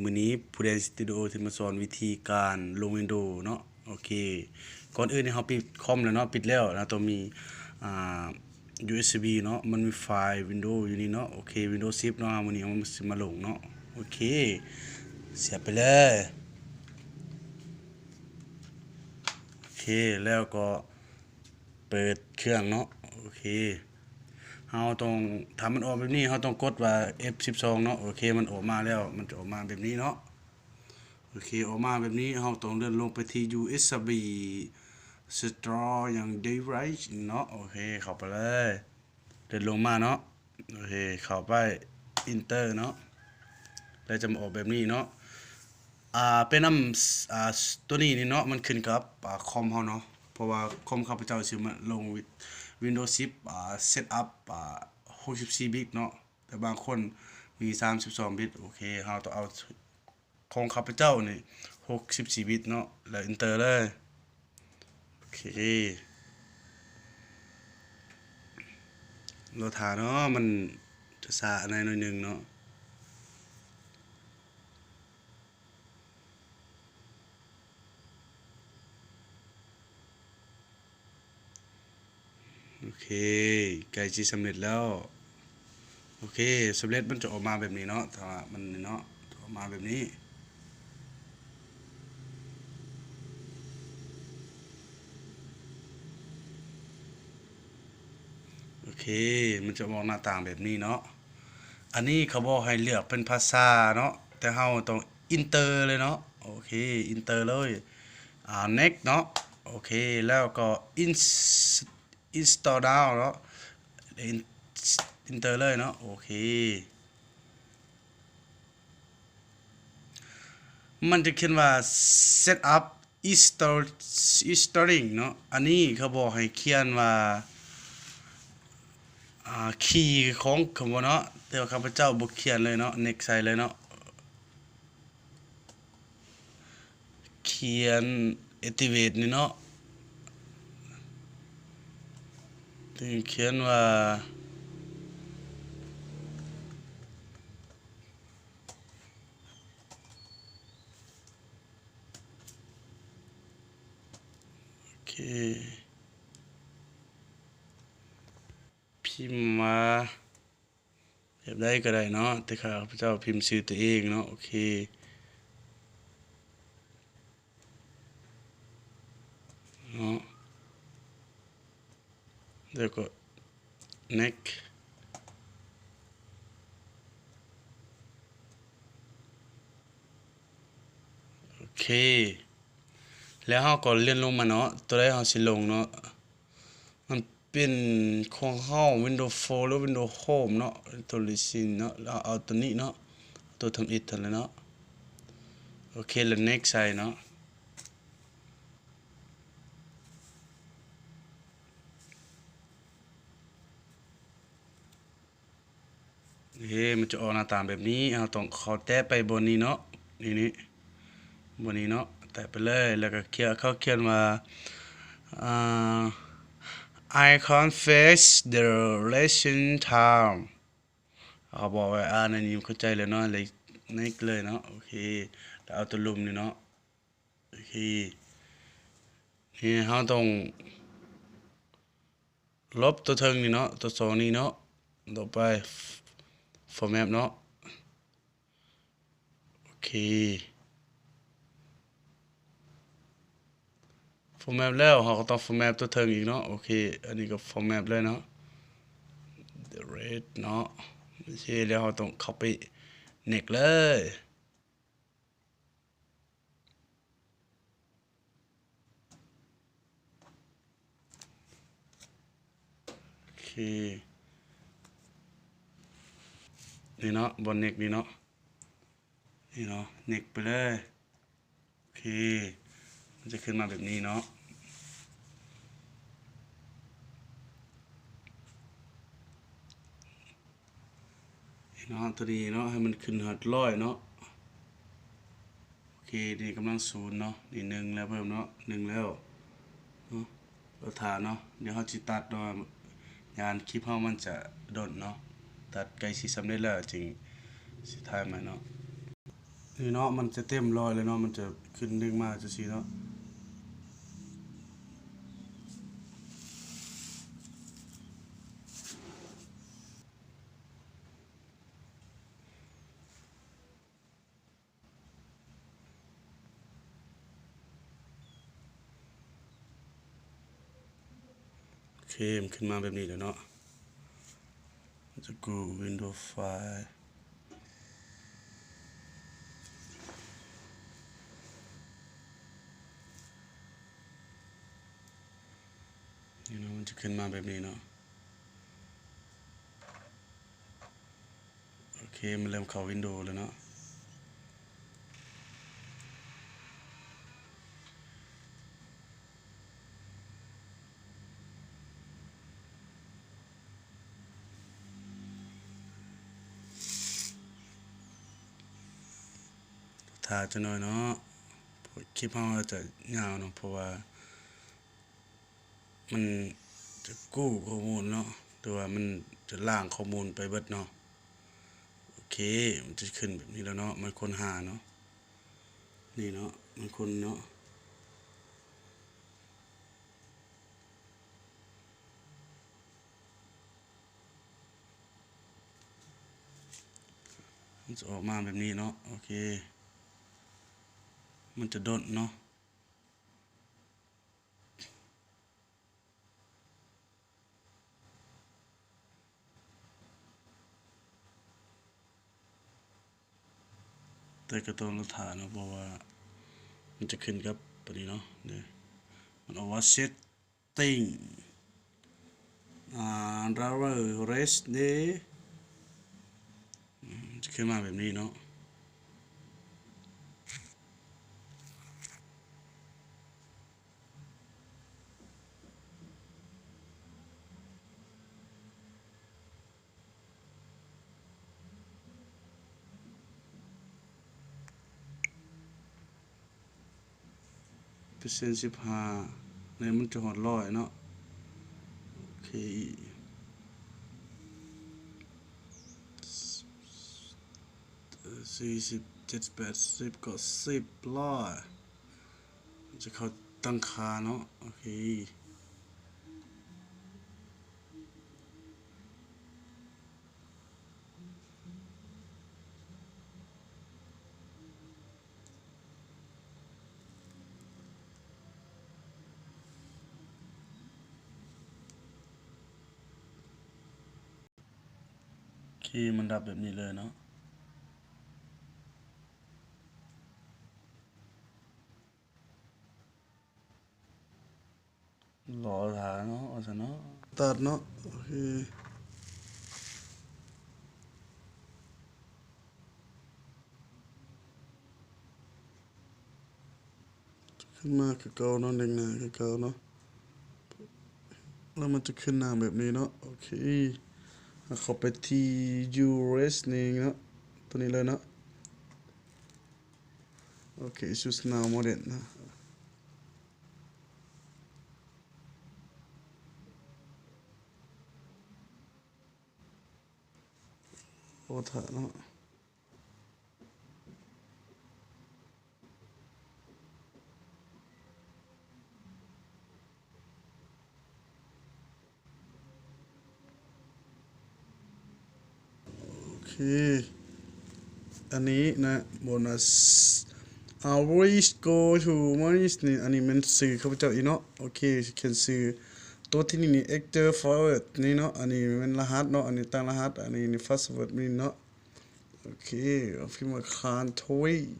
ມື້ນີ້ Prudence Studio ຈະມາສອນວິທີການລົງ Windows ເນາະ. ໂອເຄ ກ່ອນອື່ນນີ້ເຮົາປິດຄອມແລ້ວເນາະ, ປິດແລ້ວເຮົາຕ້ອງມີ ອ່າ ຢູເອັສບີເນາະ, ມັນມີໄຟລ໌ Windows ຢູ່ນີ້ເນາະ. ໂອເຄ Windows ສິບເນາະ, ມື້ນີ້ເຮົາຊິມາລົງເນາະ. ໂອເຄ ສຽບໄປເລີຍ. ໂອເຄ ແລ້ວກໍເປີດເຄື່ອງເນາະ. ໂອເຄ ເຮົາຕ້ອງ ຖ້າມັນອອກແບບນີ້ ເຮົາຕ້ອງກົດວ່າ ເອັຟສິບສອງເນາະ. ໂອເຄ ມັນອອກມາແລ້ວ, ມັນຈະອອກມາແບບນີ້ເນາະ. ໂອເຄ ອອກມາແບບນີ້ ເຮົາຕ້ອງເລື່ອນລົງໄປທີ່ ຢູເອັສບີ Store ຫຍັງ Device ເນາະ. ໂອເຄ ເຂົ້າໄປເລີຍ, ເລື່ອນລົງມາເນາະ. ໂອເຄ ເຂົ້າໄປ Enter ເນາະ, ແລ້ວຈະມາອອກແບບນີ້ເນາະ. ອ່າ ເປັນນຳ ອ່າ ຕົວນີ້ນີ້ເນາະ, ມັນຂຶ້ນກັບ ອ່າ ຄອມເຮົາເນາະ, ເພາະວ່າຄອມຂ້າພະເຈົ້າຊິມາລົງ Windows ສິບ ອ່າ Setup ອ່າ ຫົກສິບສີ່ບິດເນາະ, ແຕ່ບາງຄົນມີສາມສິບສອງບິດ. ໂອເຄ ເຮົາຕ້ອງເອົາ ຂອງຂ້າພະເຈົ້ານີ້ຫົກສິບສີ່ບິດເນາະ, ແລ້ວ Enter ເລີຍ. ໂອເຄ ລໍຖ້າເນາະ, ມັນຈະຊ້າແດ່ໜ້ອຍໜຶ່ງເນາະ. ໂອເຄ ໃກ້ຊິສຳເລັດແລ້ວ. ໂອເຄ ສຳເລັດ ມັນຈະອອກມາແບບນີ້ເນາະ, ຖ້າວ່າມັນນີ້ເນາະ ຈະອອກມາແບບນີ້. ໂອເຄ ມັນຈະອອກໜ້າຕ່າງແບບນີ້ເນາະ. ອັນນີ້ເຂົາບອກໃຫ້ເລືອກເປັນພາສາເນາະ, ແຕ່ເຮົາຕ້ອງ Enter ເລີຍເນາະ. ໂອເຄ Enter ເລີຍ. ອ່າ Next ເນາະ. ໂອເຄ ແລ້ວກໍ Ins- Install Now ເນາະ, In- Enter ເລີຍເນາະ. ໂອເຄ ມັນຈະຂຽນວ່າ Setup Install- Installing ເນາະ. ອັນນີ້ເຂົາບອກໃຫ້ຂຽນວ່າ ອ່າ ຄີຂອງເຂົາເນາະ, ແຕ່ວ່າຂ້າພະເຈົ້າບໍ່ຂຽນເລີຍເນາະ, Next ໃສ່ເລີຍເນາະ. ຂຽນ Activate ນີ້ເນາະ, ຂຽນວ່າ ໂອເຄ ພິມວ່າ ແບບໃດກໍໄດ້ເນາະ, ແຕ່ຂ້າພະເຈົ້າພິມຊື່ຕົວເອງເນາະ. ໂອເຄເນາະ, ແລ້ວກໍ Next. ໂອເຄ ແລ້ວເຮົາກໍເລື່ອນລົງມາເນາະ, ຕົວໃດເຮົາຊິລົງເນາະ. ມັນເປັນຂອງເຮົາ Windows four ຫຼື Windows Home ເນາະ, ຕົວລິຊິນເນາະ, ແລ້ວເອົາຕົວນີ້ເນາະ, ຕົວທຳອິດຫັ້ນແຫຼະເນາະ. ໂອເຄ ແລ້ວ Next ໃສ່ເນາະ. ເອີ ມັນຈະອອກໜ້າຕາແບບນີ້, ເຮົາຕ້ອງເຂົ້າແຕະໄປບ່ອນນີ້ເນາະ, ນີ້ ນີ້ ບ່ອນນີ້ເນາະ, ແຕະໄປເລີຍ. ແລ້ວກໍຂຽນ ເຂົາຂຽນວ່າ ອ່າ I confirm the lesson time. ເຮົາບອກວ່າ ອ່າ ໃນນີ້ເຂົ້າໃຈແລ້ວເນາະ, ເລີຍ Next ເລີຍເນາະ. ໂອເຄ ແລ້ວເອົາຕົວລຸ່ມນີ້ເນາະ. ໂອເຄ ນີ້ເຮົາຕ້ອງ ລົບຕົວເທິງນີ້ເນາະ, ຕົວສອງນີ້ເນາະ, ລົບໄປ Format ເນາະ. ໂອເຄ Format ແລ້ວ ເຮົາກໍຕ້ອງ Format ຕົວເທິງອີກເນາະ. ໂອເຄ ອັນນີ້ກໍ Format ເລີຍເນາະ, Delete ເນາະ. ໂອເຄ ແລ້ວເຮົາຕ້ອງເຂົ້າໄປ Next ເລີຍ. ໂອເຄ ນີ້ເນາະ, ບ່ອນ Next ນີ້ເນາະ, ນີ້ເນາະ, Next ໄປເລີຍ. ໂອເຄ ມັນຈະຂຶ້ນມາແບບນີ້ເນາະ. ເນາະ ຕົວນີ້ເນາະ ໃຫ້ມັນຂຶ້ນຮອດຮ້ອຍເນາະ. ໂອເຄ ນີ້ກຳລັງສູນເນາະ, ນີ້ໜຶ່ງແລ້ວ ເພີ່ມເນາະ, ໜຶ່ງແລ້ວເນາະ. ລໍຖ້າເນາະ, ດຽວເຮົາຊິຕັດເນາະ, ຢ້ານຄລິບເຮົາມັນຈະດົນເນາະ, ຕັດໃກ້ຊິສຳເລັດແລ້ວຈຶ່ງຊິຖ່າຍໃໝ່ເນາະ. ນີ້ເນາະ ມັນຈະເຕັມຮ້ອຍແລ້ວເນາະ ມັນຈະຂຶ້ນດຶງມາຈັ່ງຊີ້ເນາະ. ໂອເຄ ມັນຂຶ້ນມາແບບນີ້ແລ້ວເນາະ ມັນຈະກູ້ Windows File ນີ້ເນາະ ມັນຈະຂຶ້ນມາແບບນີ້ເນາະ. ໂອເຄ ມັນເລີ່ມເຂົ້າ Windows ແລ້ວເນາະ. ຖ້າຈັກໜ້ອຍເນາະ ຄລິບເຮົາອາດຈະຍາວເນາະ ເພາະວ່າ ມັນຈະກູ້ຂໍ້ມູນເນາະ ຫຼືວ່າມັນຈະລ້າງຂໍ້ມູນໄປເບິດເນາະ. ໂອເຄ ມັນຈະຂຶ້ນແບບນີ້ແລ້ວເນາະ ມັນຄົ້ນຫາເນາະ ນີ້ເນາະ ມັນຄົ້ນເນາະ. ມັນຈະອອກມາແບບນີ້ເນາະ. ໂອເຄ ມັນຈະດົນເນາະ. ແຕ່ກໍຕ້ອງລໍຖ້າເນາະ ເພາະວ່າມັນຈະຂຶ້ນກັບປານນີ້ເນາະ ເດ້ ມັນອອກວ່າ setting ອ່າ driver rest ເດ້ ອືມ ຈະຂຶ້ນມາແບບນີ້ເນາະ. ເປີເຊັນສິບຫ້າ ໃນມັນຈະຮອດຮ້ອຍເນາະ. ໂອເຄ ສີ່ສິບ ເຈັດ ແປດສິບ ເກົ້າສິບ ຮ້ອຍ ຈະເຂົ້າຕັ້ງຄ່າເນາະ. ໂອເຄ ໂອເຄ ມັນດັບແບບນີ້ເລີຍເນາະ. ລໍຖ້າເນາະ ວ່າຊັ້ນເນາະ ຕັດເນາະ. ໂອເຄ ຂຶ້ນມາຄືເກົ່າເນາະ ເດ້ງໜ້າຄືເກົ່າເນາະ ແລ້ວມັນຈະຂຶ້ນໜ້າແບບນີ້ເນາະ. ໂອເຄ ເຂົ້າໄປທີ່ Your Rest ນີ້ເນາະ ຕົວນີ້ເລີຍເນາະ. ໂອເຄ Choose Now Model ນະ ລໍຖ້າເນາະ. ໂອເຄ ອັນນີ້ນະ Bonus Average Score to Minus ນີ້ ອັນນີ້ແມ່ນຊື່ຂ້າພະເຈົ້າອີກເນາະ. ໂອເຄ ຂຽນຊື່ ຕົວທີ່ນີ້ນີ້ Actor Forward ນີ້ເນາະ ອັນນີ້ແມ່ນລະຫັດເນາະ ອັນນີ້ຕັ້ງລະຫັດ ອັນນີ້ນີ້ Password ນີ້ເນາະ. ໂອເຄ ພິມວ່າ Can't Wait